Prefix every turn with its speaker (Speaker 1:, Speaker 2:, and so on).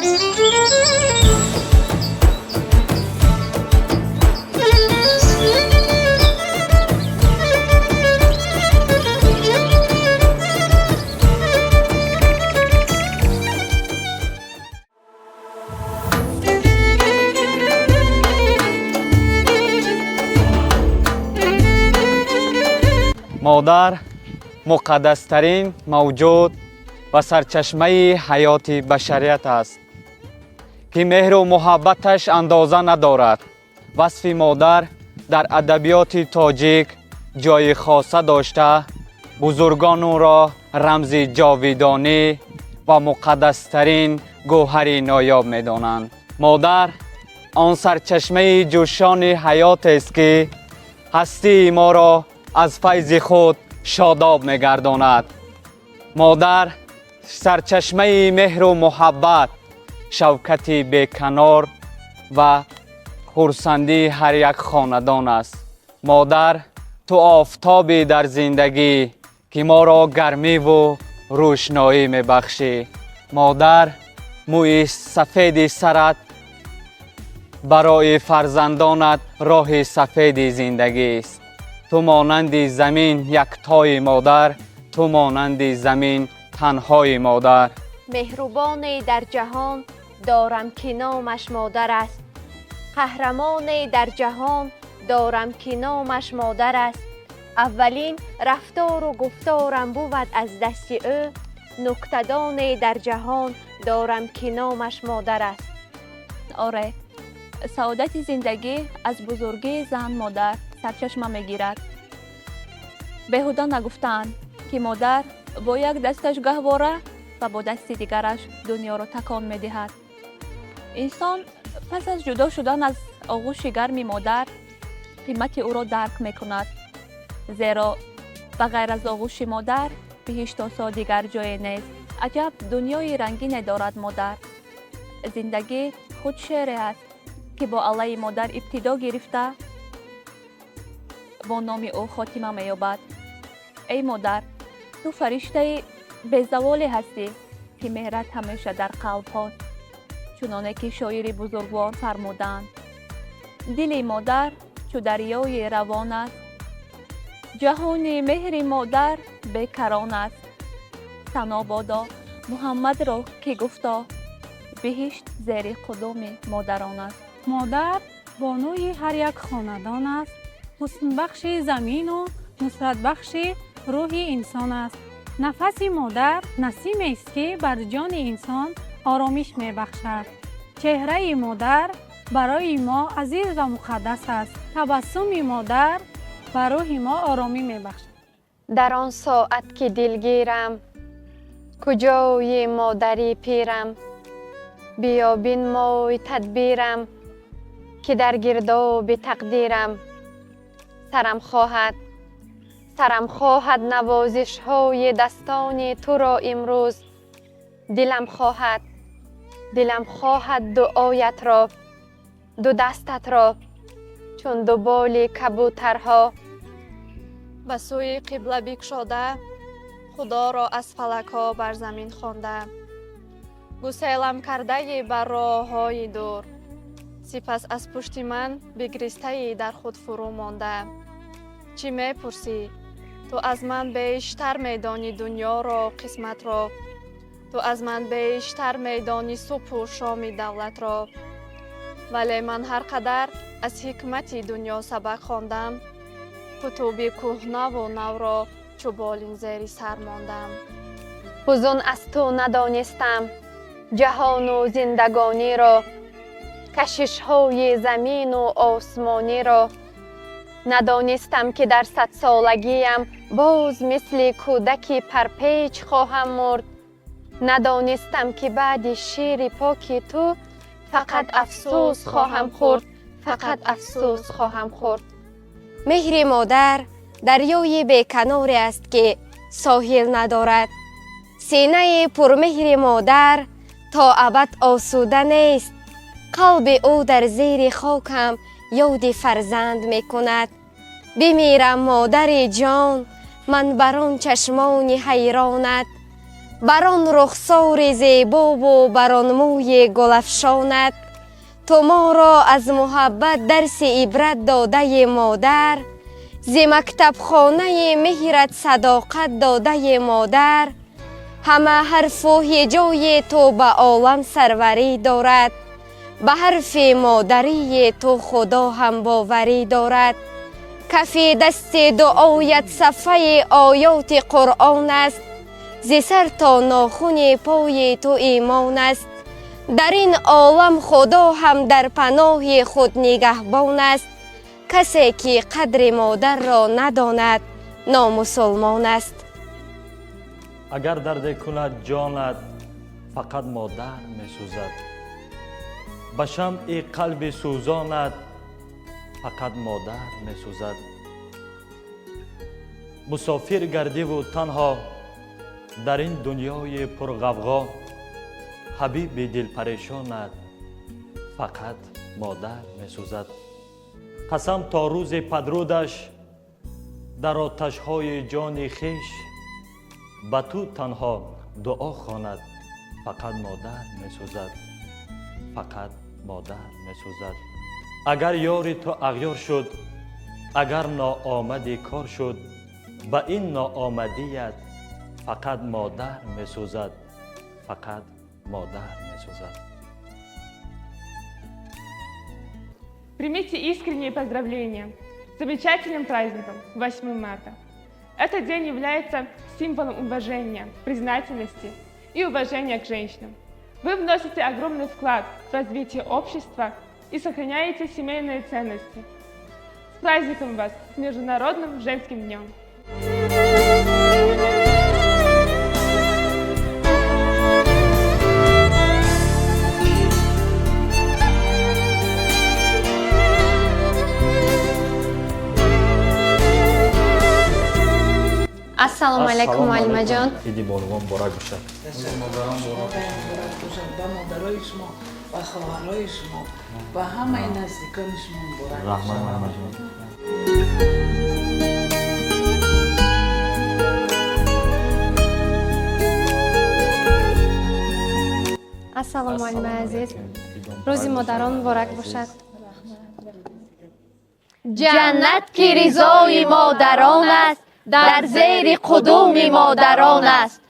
Speaker 1: Модар муқаддастарин мавҷуд ва сарчашмаи ҳаёти башарият аст, ки меҳру муҳаббаташ андоза надорад. Васфи модар дар адабиёти тоҷик ҷои хоса дошта, бузургон ӯро рамзи ҷовидонӣ ва муқаддастарин гӯҳари ноёб медонанд. Модар он сарчашмаи ҷӯшони ҳаётест, ки ҳастии моро аз файзи худ шодоб мегардонад. Модар сарчашмаи меҳру муҳаббат, шавкати беканор ва хурсандии ҳар як хонадон аст. Модар, ту офтобӣ дар зиндагӣ, ки моро гармиву рӯшноӣ мебахшӣ. Модар, мӯи сафеди сарат барои фарзандонат роҳи сафеди зиндагист. Ту монанди замин яктои, модар, ту монанди замин танҳои, модар.
Speaker 2: Меҳрубоне дар ҷаҳон дорам, ки номаш модар аст. Қаҳрамоне дар ҷаҳон дорам, ки номаш модар аст. Аввалин рафтору гуфторам бувад аз дасти ӯ. Нуктадоне дар ҷаҳон дорам, ки номаш модар аст.
Speaker 3: Оре, саодати зиндагӣ аз бузургии зан, модар сарчашма мегирад. Беҳуда нагуфтаанд, ки модар бо як дасташ гаҳвора ва бо дасти дигараш дунёро такон медиҳад. Инсон пас аз ҷудо шудан аз оғӯши гарми модар қимати ӯро дарк мекунад, зеро ба ғайр аз оғӯши модар биҳиштосо дигар ҷое нест. Аҷаб дунёи рангине дорад модар! Зиндагӣ худ шеъре аст, ки бо аллаи модар ибтидо гирифта, бо номи ӯ хотима меёбад. Эй модар, ту фариштаи безаволе ҳастӣ, ки меҳрат ҳамеша дар қалбҳост, чуноне ки шоири бузургвор фармуданд: «Дили модар чу дарёи равон аст, ҷаҳони меҳри модар бекарон аст. Сано бодо Муҳаммадро, ки гуфто: биҳишт зери қудуми модарон аст».
Speaker 4: Модар бонуи ҳар як хонадон аст, ҳуснбахши замину нусратбахши рӯҳи инсон аст. Нафаси модар насимест, ки бар ҷони инсон оромиш мебахшад. Чеҳраи модар барои мо азиз ва муқаддас аст. Табассуми модар ба рӯҳи мо оромӣ мебахшад.
Speaker 2: Дар он соат ки дилгирам, куҷои модари пирам? Биё бинмой тадбирам, ки дар гирдоби тақдирам. Сарам хоҳад, сарам хоҳад навозишҳои дастони туро имрӯз. Дилам хоҳад, дилам хоҳад дуоятро, ду дастатро чун ду боли кабутарҳо.
Speaker 5: Ба сӯи қибла бикшода, Худоро аз фалакҳо бар замин хонда, гуселам кардаи бар роҳҳои дур, сипас аз пушти ман бигристаи дар худ фурӯ монда. Чӣ мепурсӣ? Ту аз ман бештар медонӣ дунёро, қисматро. Ту аз ман бештар медонӣ субҳу шоми давлатро. Вале ман ҳар қадар аз ҳикмати дунё сабақ хондам, кутуби кӯҳнаву навро чу болин зери сар мондам.
Speaker 2: Фузун аз ту надонистам ҷаҳону зиндагониро, кашишҳои замину осмониро. Надонистам, ки дар садсолагиям боз мисли кӯдаки парпеч хоҳам мурд. Надонистам, ки баъди шири поки ту фақат афсӯс хоҳам хӯрд, фақат афсӯс хоҳам хӯрд.
Speaker 6: Меҳри модар дарёи беканоре аст, ки соҳил надорад. Синаи пурмеҳри модар то абад осуда нест. Қалби ӯ дар зери хокам ёди фарзанд мекунад. Бимирам, модари ҷон, ман бар он чашмони ҳайронат. Бар он рухсори зебову бар он мӯи гулафшонат. Ту моро аз муҳаббат дарси ибрат додаи модар, зи мактабхонаи меҳрат садоқат додаи модар. Ҳама ҳарфу ҳиҷои ту ба олам сарварӣ дорад, ба ҳарфи модарии ту худо ҳам боварӣ дорад. Кафи дасти дуоят сафҳаи оёти Қуръон аст, зи сар то нохуни пои ту имон аст. Дар ин олам худо ҳам дар паноҳи худ нигаҳбон аст. Касе ки қадри модарро надонад, номусулмон аст.
Speaker 7: Агар дарде кунад ҷонат, фақат модар месӯзад. Ба шамъи қалби сӯзонат, фақат модар месӯзад. Мусофир гардиву танҳо дар ин дунёи пурғавғо, ҳабиби дилпарешонат, фақат модар месӯзад. Қасам то рӯзи падрудаш дар оташҳои ҷони хеш, ба ту танҳо дуо хонад, фақат модар месӯзад, фақат модар месӯзад. Агар ёри ту ағёр шуд, агар ноомади кор шуд, ба ин ноомадият фақат модар месӯзад, фақат модар месӯзад.
Speaker 8: Примите искренние поздравления с замечательным праздником 8 марта. Этот день является символом уважения, признательности и уважения к женщинам. Вы вносите огромный вклад в развитие общества и сохраняете семейные ценности. С праздником вас, с Международным женским днем!
Speaker 2: Ассалому алайкум, муаллимаҷон.
Speaker 7: Иди бонувон муборак бошад.
Speaker 9: Модарон муборак бошад, ба модарои шумо, ба хоҳарои шумо, ба ҳамаи наздикони шумо муборак.
Speaker 7: Раҳмат, муаллимаҷон.
Speaker 5: Ассалому, муаллимаи азиз, рӯзи модарон муборак бошад.
Speaker 2: Ҷаннат ки ризои модарон аст, дар зери қудуми модарон аст.